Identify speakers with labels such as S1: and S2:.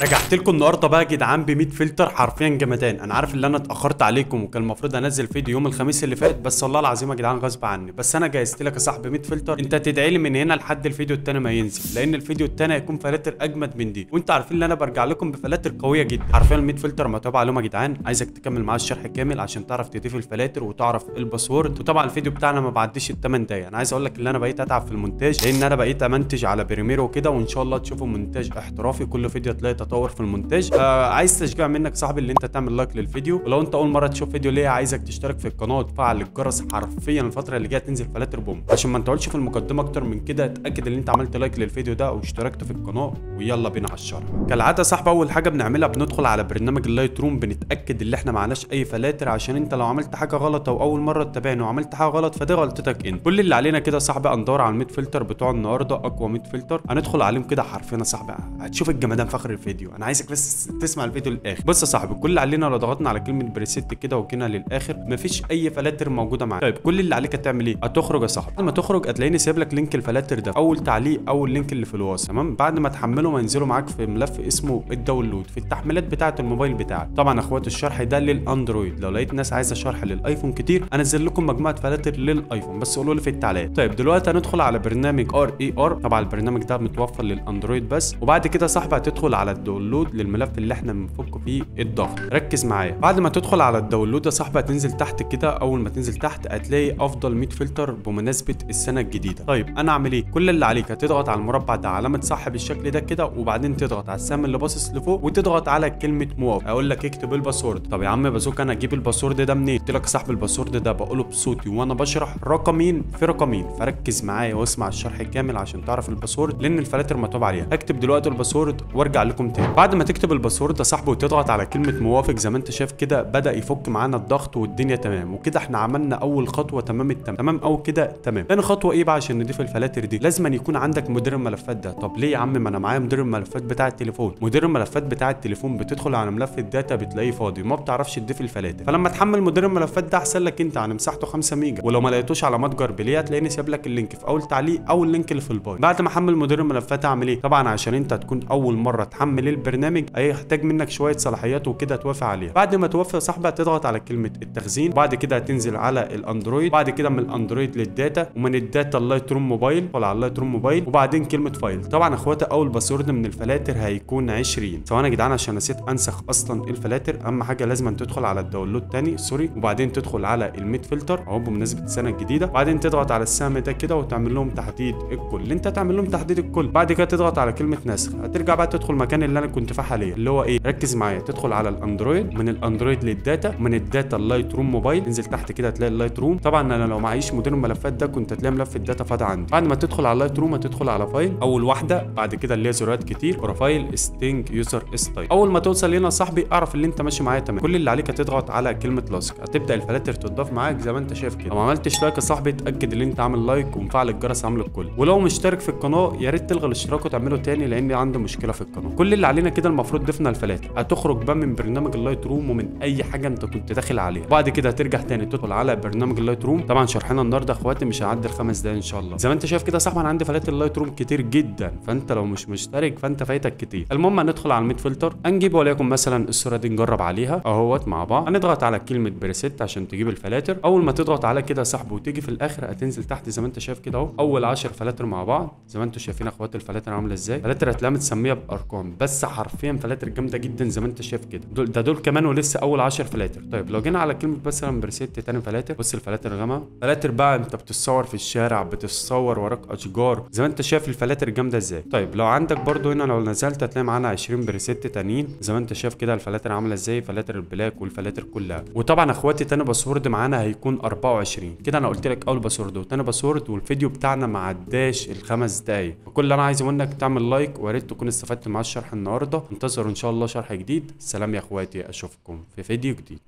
S1: رجعت لكم النهارده بقى يا جدعان ب 100 فلتر حرفيا جمدان. انا عارف ان انا اتاخرت عليكم وكان المفروض انزل فيديو يوم الخميس اللي فات، بس والله العظيم يا جدعان غصب عني. بس انا جهزت لك يا صاحبي 100 فلتر، انت تدعي لي من هنا لحد الفيديو التاني ما ينزل، لان الفيديو التاني هيكون فلاتر اجمد من دي، وانتوا عارفين ان انا برجع لكم بفلاتر قوية جدا. حرفيا 100 فلتر متعوب عليهم يا جدعان. عايزك تكمل معايا الشرح كامل عشان تعرف تضيف الفلاتر وتعرف ال password. وطبعا الفيديو بتاعنا ما بعديش ال8 دقايق. انا عايز اقول لك ان انا بقيت اتعب في المونتاج، لان انا بقيت امنتج على Premiere وكده، وان شاء الله تشوفوا مونتاج احترافي. كل فيديو تلاقي تطور في المونتاج. عايز تشجيع منك صاحبي اللي انت تعمل like للفيديو، ولو انت اول مرة تشوف فيديو ليا عايزك تشترك في القناة وتفعل الجرس. حرفيا الفترة اللي جاية تنزل فلاتر بوم. عشان ما نطولش في المقدمة اكتر من كده، اتاكد ان انت عملت like للفيديو ده واشتركت في القناة، ويلا بينا على الشرح. كالعادة صاحبي اول حاجة بنعملها بندخل على برنامج ال Lightroom، بنتاكد ان احنا معناش اي فلاتر، عشان انت لو عملت حاجة غلط او اول مرة تتابعنا وعملت حاجة غلط فدي غلطتك انت. كل اللي علينا كده صاحبي هندور على ال 100 فلتر بتوع النهارده، اقوى 100 فلتر هندخل عليهم كده حرفيا يا صاحبي. هتشوف الجمدان في اخر الفيديو. انا عايزك بس تسمع الفيديو للاخر. بص يا صاحبي، كل اللي علينا لو ضغطنا على كلمة preset كده وجينا للاخر مفيش اي فلاتر موجودة معاك. طيب كل اللي عليك هتعمل ايه؟ هتخرج يا صاحبي. بعد ما تخرج هتلاقيني سايب لك link الفلاتر ده اول تعليق، اول link اللي في الوصف، تمام؟ بعد ما تحمله هينزلوا معاك في ملف اسمه ال download في التحميلات بتاعه الموبايل بتاعك. طبعا اخوات الشرح ده للاندرويد، لو لقيت ناس عايزه شرح للايفون كتير انزل لكم مجموعة فلاتر للايفون، بس قولوا لي في التعليقات. طيب دلوقتي هندخل على برنامج RAR. طبعا البرنامج ده متوفر للاندرويد بس. وبعد كده صاحبي هتدخل على ال download للملف اللي احنا بنفك فيه الضغط. ركز معايا. بعد ما تدخل على ال download يا صاحبي هتنزل تحت كده. اول ما تنزل تحت هتلاقي افضل 100 فلتر بمناسبة السنة الجديدة. طيب انا اعمل ايه؟ كل اللي عليك هتضغط على المربع ده علامة صح بالشكل ده كده، وبعدين تضغط على السهم اللي باصص لفوق وتضغط على كلمة موافق. اقول لك اكتب ال password. طب يا عم بازوك انا اجيب ال password ده منين؟ قلت لك يا صاحبي ال password ده بقوله بصوتي وانا بشرح رقمين في رقمين، فركز معايا واسمع الشرح كامل عشان تعرف ال password، لان الفلاتر متعوب عليها. اكتب دلوقتي ال password وارجع لكم تاني. بعد ما تكتب ال password يا صاحبي وتضغط على كلمة موافق زي ما انت شايف كده، بدا يفك معانا الضغط والدنيا تمام. وكده احنا عملنا اول خطوة تمام التمام، تمام او كده تمام. تاني خطوة ايه بقى عشان نضيف الفلاتر دي؟ لازم أن يكون عندك مدير الملفات ده. طب ليه يا عم؟ ما انا معايا مدير الملفات بتاع التليفون. مدير الملفات بتاع التليفون بتدخل على ملف ال data بتلاقيه فاضي، ما بتعرفش تضيف الفلاتر. فلما تحمل مدير الملفات ده احسن لك انت، عن مساحته 5 ميجا، ولو ما لقيتوش على متجر بلاي هتلاقيني سايب لك ال link في اول تعليق او ال link اللي في ال bio. بعد ما احمل مدير الملفات اعمل ايه؟ طبعا عشان انت تكون اول مرة تحمل البرنامج هيحتاج منك شوية صلاحيات وكده توافق عليها. بعد ما توافق يا صاحبي هتضغط على كلمة التخزين، وبعد كده هتنزل على الاندرويد، بعد كده من الاندرويد لل data، ومن ال data ال Lightroom Mobile، ولا على ال Lightroom Mobile، وبعدين كلمة file. طبعا اخواتي اول password من الفلاتر هيكون 20. ثواني يا جدعان عشان نسيت انسخ اصلا الفلاتر. اهم حاجة لازم تدخل على ال download تاني، sorry، وبعدين تدخل على ال100 فلتر اهو بمناسبة السنة الجديدة، وبعدين تضغط على السهم ده كده وتعمل لهم تحديد الكل. اللي انت تعمل لهم تحديد الكل، بعد كده تضغط على كلمة نسخ. هترجع بقى تدخل مكان اللي انا كنت فيه حاليا، اللي هو ايه؟ ركز معايا، تدخل على الاندرويد، من الاندرويد لل data، من ال data ال Lightroom Mobile، انزل تحت كده هتلاقي ال Lightroom. طبعا انا لو معيش مدير الملفات ده كنت هتلاقي ملف ال data فاضي عندي. بعد ما تدخل على ال Lightroom هتدخل على file اول واحدة، بعد كده اللي هي زرارات كتير، profile setting user style. اول ما توصل هنا يا صاحبي اعرف اللي انت ماشي معايا تمام. كل اللي عليك هتضغط على كلمة لاسك، هتبدا الفلاتر تضاف معاك زي ما انت شايف كده. لو ما عملتش like يا صاحبي اتاكد ان انت عامل like ومفعل الجرس عامل الكل، ولو مشترك في القناة يا ريت تلغي الاشتراك وتعمله تاني لان عندي مشكلة في القناة. كل اللي علينا كده المفروض ضفنا الفلاتر. هتخرج بقى من برنامج ال Lightroom ومن اي حاجة انت كنت داخل عليها، بعد كده هترجع تاني تدخل على برنامج ال Lightroom. طبعا شرحنا النهارده اخواتي مش هيعدي ال5 دقايق ان شاء الله. زي ما انت شايف كده يا صاحبي انا عندي فلاتر ال Lightroom كتير جدا، فانت لو مش مشترك فانت فايتك كتير. المهم هندخل على ال100 فلتر، هنجيب وليكن مثلا الصورة دي نجرب عليها اهوت مع بعض. هنضغط على كلمة preset عشان تجيب الفلاتر. اول ما تضغط على كده يا صاحبي وتيجي في الاخر هتنزل تحت زي ما انت شايف كده اهو، اول 10 فلاتر مع بعض. زي ما انتم شايفين اخوات الفلاتر عامله ازاي. فلاتر هتلاقيها متسميه بارقام، بس حرفيا فلاتر جامدة جدا زي ما انت شايف كده. دول كمان ولسه اول 10 فلاتر. طيب لو جينا على كلمة مثلا preset تاني فلاتر، بص الفلاتر غامقه. فلاتر بقى انت بتتصور في الشارع، بتتصور وراك اشجار، زي ما انت شايف الفلاتر جامدة ازاي. طيب لو عندك برده هنا لو نزلت هتلاقي معانا 20 preset تانيين زي ما انت شايف كده الفلاتر عامله ازاي، فلاتر ال black والفلاتر كلها. وطبعا اخواتي تاني password معانا هيكون 24. كده انا قلت لك اول password وتاني password، والفيديو بتاعنا ما عداش ال5 دقايق. وكل اللي انا عايزه منك تعمل like، ويا ريت تكون استفدت مع الشرح النهارده. انتظروا ان شاء الله شرح جديد. سلام يا اخواتي، اشوفكم في فيديو جديد.